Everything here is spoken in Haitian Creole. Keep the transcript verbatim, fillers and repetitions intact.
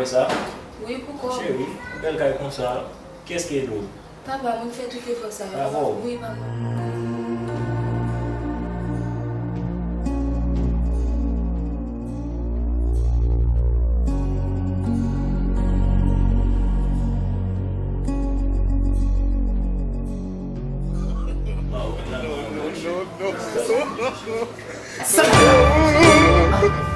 Sa, Wi, poukò? Cheri, bèl kay konsa, kiyès ki ede w? Papa, mwen fè tout efò sa yo. Bravo. Wi, papa. Waw. No, no, no, no, no.